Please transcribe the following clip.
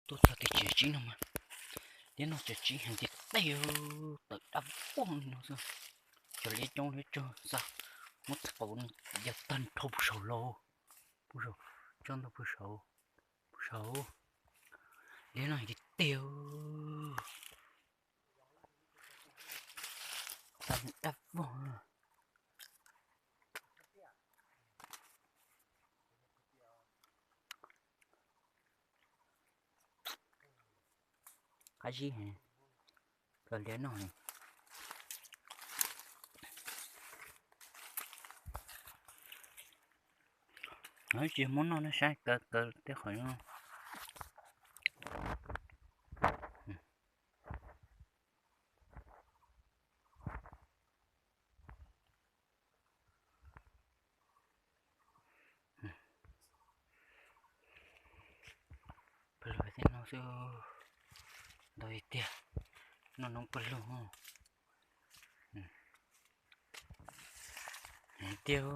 Tuaj txog tiag tsev tsib no mas, liab no tsev tsib heev tiag tiag, tawm dab vog li no xwb. Cov liab coob liab tsawg xwb, muab txhais qau no yog tag nrho puag saud los, puag saud, tsob ntoo puag saud, puag saud. Liab no heev tiag tiag, tag dab vog. Qab zib heev, kawg liab no. Tsis muab noj ne, saib kawg kawg tej qhov no. Pawg lug thiab no xwb, ntau tiag tiag, noj noob pawg lug tiag.